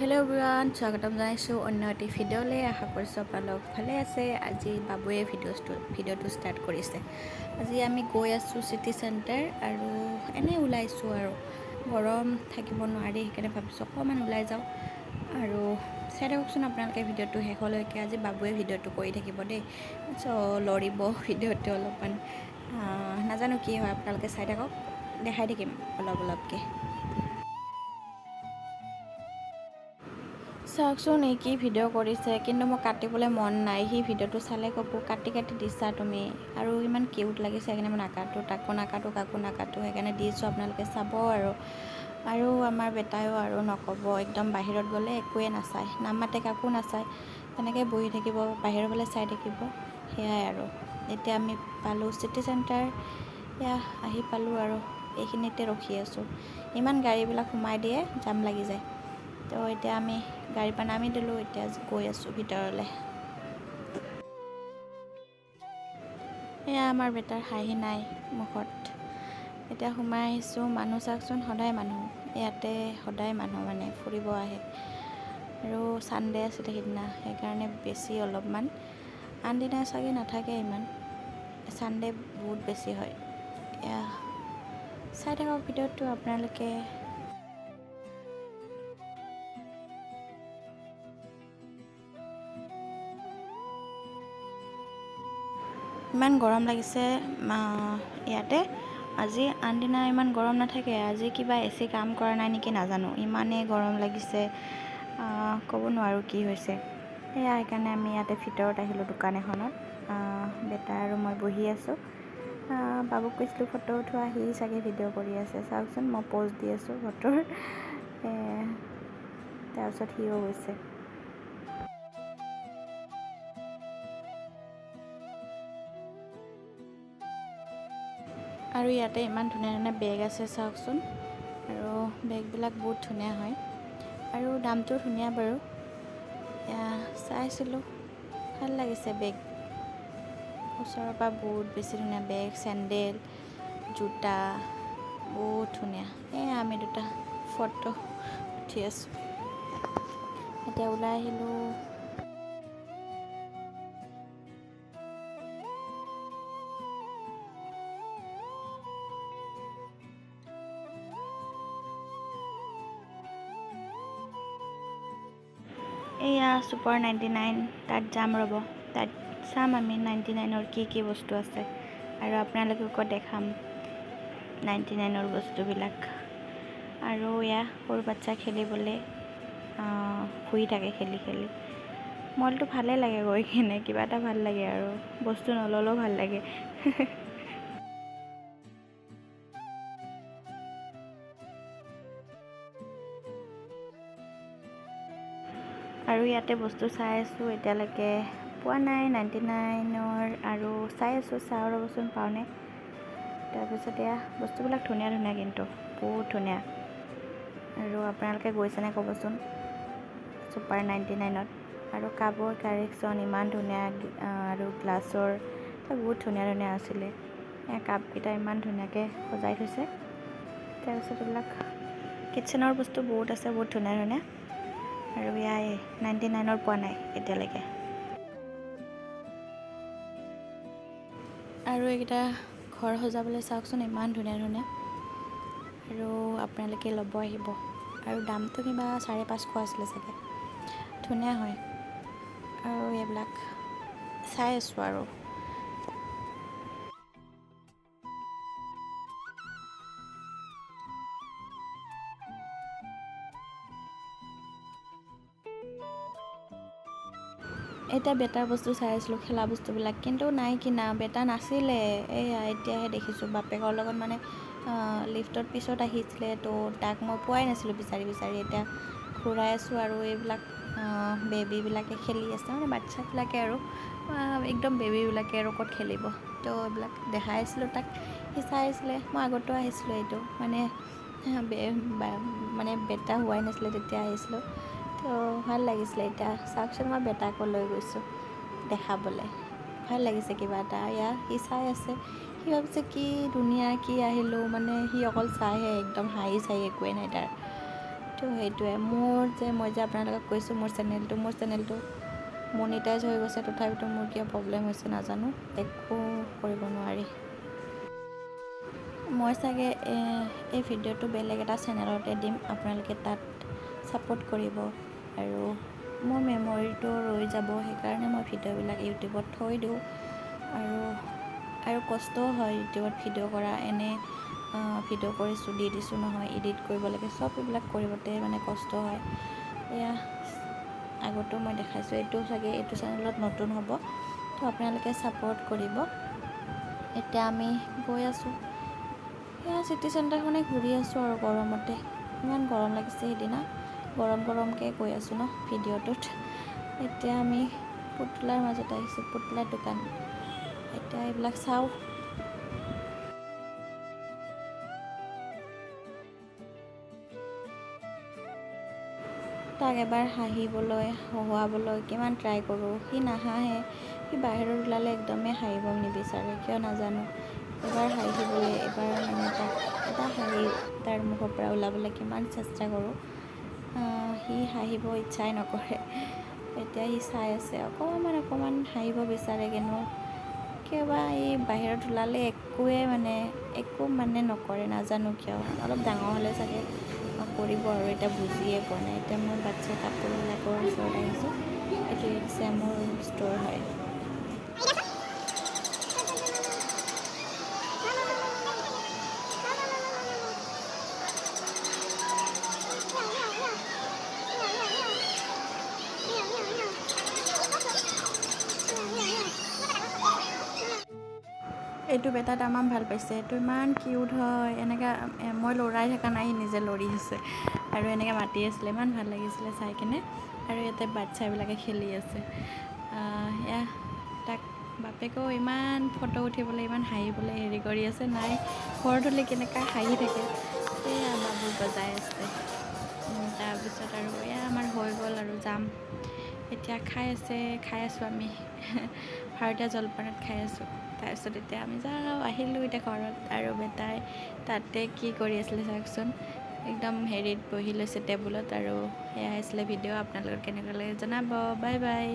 Hello' everyone, স্বাগতম জনাইছোঁ অন্য এটি ভিডিঅ'লৈ। আশা কৰিছোঁ আপোনালোক ভালে আছে। আজি বাবুৱে ভিডিঅ'টো ষ্টাৰ্ট কৰিছে। আজি আমি গৈ আছোঁ চিটি চেণ্টাৰ আৰু এনেই ওলাইছোঁ আৰু গৰম থাকিব নোৱাৰি, সেইকাৰণে ভাবিছোঁ অকণমান ওলাই যাওঁ। আৰু চাই থাককচোন আপোনালোকে ভিডিঅ'টো শেষলৈকে। আজি বাবুৱে ভিডিঅ'টো কৰি থাকিব দেই, চ' লৰিব ভিডিঅ'টো অলপমান, নাজানো কি হয়, আপোনালোকে চাই থাকক, দেখাই থাকিম অলপ অলপকৈ। চাওকচোন এই কি ভিডিঅ' কৰিছে, কিন্তু মই কাটিবলৈ মন নাই। সি ভিডিঅ'টো চালে ক'ব কাটি কাটি দিছা তুমি, আৰু ইমান কিউট লাগিছে, সেইকাৰণে মই নাকাটো, তাকো নাকাটো, কাকো নাকাটো, সেইকাৰণে দিছোঁ, আপোনালোকে চাব। আৰু আৰু আমাৰ বেটায়ো আৰু নক'ব, একদম বাহিৰত গ'লে একোৱে নাচায়, নামাতে, কাকো নাচায়, তেনেকৈ বহি থাকিব, বাহিৰৰ ফালে চাই থাকিব, সেয়াই আৰু। এতিয়া আমি পালোঁ চিটি চেণ্টাৰ, এয়া আহি পালোঁ আৰু এইখিনিতে ৰখি আছোঁ। ইমান গাড়ীবিলাক সোমাই দিয়ে, জাম লাগি যায়। তো এতিয়া আমি গাড়ীৰ পৰা নামি দিলোঁ, এতিয়া গৈ আছোঁ ভিতৰলৈ। এয়া আমাৰ বেটাৰ হাঁহি নাই মুখত। এতিয়া সোমাই আহিছোঁ। মানুহ চাওকচোন, সদায় মানুহ ইয়াতে, সদায় মানুহ মানে ফুৰিব আহে। আৰু ছানডে আছিলে সিদিনা, সেইকাৰণে বেছি অলপমান, আনদিনা চাগে নাথাকে ইমান, ছানডে বহুত বেছি হয়। এয়া চাই থাকক ভিডিঅ'টো আপোনালোকে। ইমান গৰম লাগিছে ইয়াতে আজি, আনদিনা ইমান গৰম নাথাকে, আজি কিবা এচি কাম কৰা নাই নেকি নাজানো, ইমানেই গৰম লাগিছে, ক'ব নোৱাৰোঁ কি হৈছে। সেয়া সেইকাৰণে আমি ইয়াতে ভিতৰত আহিলোঁ দোকান এখনত। বেটা আৰু মই বহি আছোঁ। বাবুক কৈছিলোঁ ফটো উঠোৱা, সি চাগে ভিডিঅ' কৰি আছে। চাওকচোন, মই প'জ দি আছোঁ ফটোৰ। তাৰপিছত সিও গৈছে। আৰু ইয়াতে ইমান ধুনীয়া ধুনীয়া বেগ আছে চাওকচোন, আৰু বেগবিলাক বহুত ধুনীয়া হয় আৰু দামটো ধুনীয়া বাৰু। চাইছিলোঁ, ভাল লাগিছে বেগ, ওচৰৰ পৰা বহুত বেছি ধুনীয়া বেগ, চেণ্ডেল, জোতা বহুত ধুনীয়া। এয়া আমি দুটা ফটো উঠি আছোঁ। এতিয়া ওলাই আহিলোঁ। এয়া ছুপাৰ 99, তাত যাম ৰ'ব, তাত চাম আমি 99ৰ কি কি বস্তু আছে, আৰু আপোনালোককো দেখাম 99ৰ বস্তুবিলাক। আৰু এয়া সৰু বাচ্ছা খেলিবলৈ শুই থাকে খেলি খেলি। মলটো ভালেই লাগে গৈ কিনে, কিবা এটা ভাল লাগে আৰু, বস্তু নল'লেও ভাল লাগে। আৰু ইয়াতে বস্তু চাই আছোঁ, এতিয়ালৈকে পোৱা নাই 99ৰ, আৰু চাই আছোঁ, চাওঁ ৰ'বচোন পাওঁনে। তাৰপিছত এয়া বস্তুবিলাক ধুনীয়া ধুনীয়া, কিন্তু বহুত ধুনীয়া। আৰু আপোনালোকে গৈছেনে ক'বচোন ছুপাৰ 99ত। আৰু কাপৰ কালেকশ্যন ইমান ধুনীয়া, আৰু গ্লাছৰ বহুত ধুনীয়া ধুনীয়া আছিলে। এয়া কাপকেইটা ইমান ধুনীয়াকৈ সজাই থৈছে। তাৰপিছত এইবিলাক কিটচেনৰ বস্তু বহুত আছে, বহুত ধুনীয়া ধুনীয়া। আৰু ইয়াই 99ৰ পোৱা নাই এতিয়ালৈকে। আৰু এইকেইটা ঘৰ সজাবলৈ চাওকচোন, ইমান ধুনীয়া ধুনীয়া, আৰু আপোনালোকে ল'ব আহিব। আৰু দামটো কিবা 550 আছিলে চাগে, ধুনীয়া হয়। আৰু এইবিলাক চাই আছোঁ আৰু। এতিয়া বেটাৰ বস্তু চাই আছিলোঁ, খেলা বস্তুবিলাক, কিন্তু নাই কিনা, বেটা নাছিলে। এয়া এতিয়াহে দেখিছোঁ, বাপেকৰ লগত মানে লিফ্টত পিছত আহিছিলে, তো তাক মই পোৱাই নাছিলোঁ বিচাৰি বিচাৰি। এতিয়া ঘূৰাই আছোঁ। আৰু এইবিলাক বেবীবিলাকে খেলি আছে, মানে বাচ্ছাবিলাকে আৰু একদম বেবীবিলাকে আৰু ক'ত খেলিব, তো এইবিলাক দেখাই আছিলোঁ তাক, সি চাই আছিলে। মই আগতো আহিছিলোঁ, এইটো মানে মানে বেটা হোৱাই নাছিলে তেতিয়া আহিছিলোঁ, তো ভাল লাগিছিলে। এতিয়া চাওকচোন, মই বেটাকো লৈ গৈছোঁ দেখাবলৈ, ভাল লাগিছে কিবা এটা। এয়া সি চাই আছে, সি ভাবিছে কি ধুনীয়া কি আহিলোঁ, মানে সি অকল চাইহে, একদম হাঁহি চাই একোৱেই নাই তাৰ। তো সেইটোৱে মোৰ যে মই যে আপোনালোকক কৈছোঁ মোৰ চেনেলটো মনিটাইজ হৈ গৈছে, তথাপিতো মোৰ কিয় প্ৰব্লেম হৈছে নাজানো, একো কৰিব নোৱাৰি। মই চাগে এই ভিডিঅ'টো বেলেগ এটা চেনেলতে দিম, আপোনালোকে তাত ছাপোৰ্ট কৰিব আৰু মোৰ মেমৰিটো ৰৈ যাব। সেইকাৰণে মই ভিডিঅ'বিলাক ইউটিউবত থৈ দিওঁ। আৰু আৰু কষ্টও হয় ইউটিউবত ভিডিঅ' কৰা। এনে ভিডিঅ' কৰিছোঁ, দি দিছোঁ নহয়, এডিট কৰিব লাগে, চব এইবিলাক কৰোঁতে মানে কষ্ট হয়। এয়া আগতেও মই দেখাইছোঁ, এইটো চাগে এইটো চেনেলত নতুন হ'ব, তো আপোনালোকে ছাপোৰ্ট কৰিব। এতিয়া আমি গৈ আছোঁ, এয়া চিটি চেণ্টাৰখনে ঘূৰি আছোঁ। আৰু গৰমতে ইমান গৰম লাগিছে সেইদিনা, গৰম গৰমকৈ গৈ আছোঁ ন ভিডিঅ'টোত। এতিয়া আমি পুতলাৰ মাজত আহিছোঁ, পুতলাৰ দোকান। এতিয়া এইবিলাক চাওঁ। তাক এবাৰ হাঁহিবলৈ, হহুৱাবলৈ কিমান ট্ৰাই কৰোঁ, সি নাহাঁহে। সি বাহিৰত ওলালে একদমেই হাঁহিব নিবিচাৰে, কিয় নাজানো। এবাৰ হাঁহিবলৈ, এবাৰ মানে তাক এটা হাঁহি তাৰ মুখৰ পৰা ওলাবলৈ কিমান চেষ্টা কৰোঁ, সি হাঁহিব ইচ্ছাই নকৰে। এতিয়া সি চাই আছে, অকণমান অকণমান হাঁহিব বিচাৰে, কিন্তু কিয় বা এই বাহিৰত ওলালে একোৱে মানে একো মানে নকৰে, নাজানো কিয়। অলপ ডাঙৰ হ'লে চাগে কৰিব আৰু, এতিয়া বুজিয়ে পোৱা নাই। এতিয়া মই বাচ্ছাৰ কাপোৰবিলাকৰ ওচৰত আহিছোঁ। এইটো চেমৰ ষ্ট'ৰ হয়। এইটো বেটা তামাম ভাল পাইছে, এইটো ইমান কিউট হয়। এনেকৈ মই লৰাই থকা নাই, সি নিজে লৰি আছে আৰু এনেকৈ মাতি আছিলে, ইমান ভাল লাগিছিলে চাই কেনে। আৰু ইয়াতে বাচ্ছাবিলাকে খেলি আছে। এয়া তাক বাপেকেও ইমান ফটো উঠিবলৈ, ইমান হাঁহিবলৈ হেৰি কৰি আছে, নাই ঘৰত হ'লে কেনেকুৱা হাঁহি থাকে। এয়া বাবু বজাই আছে। তাৰপিছত আৰু এয়া আমাৰ হৈ গ'ল আৰু যাম এতিয়া। খাই আছে, খাই আছোঁ আমি, ভাৰতীয় জলপানত খাই আছোঁ। তাৰপিছত এতিয়া আমি যাওঁ, আহিলোঁ এতিয়া ঘৰত। আৰু বেটাই তাতে কি কৰি আছিলে চাওকচোন, একদম হেৰিত বহি লৈছে টেবুলত। আৰু সেয়াই আছিলে ভিডিঅ', আপোনালোকৰ কেনেকুৱা লাগে জনাব। Bye bye.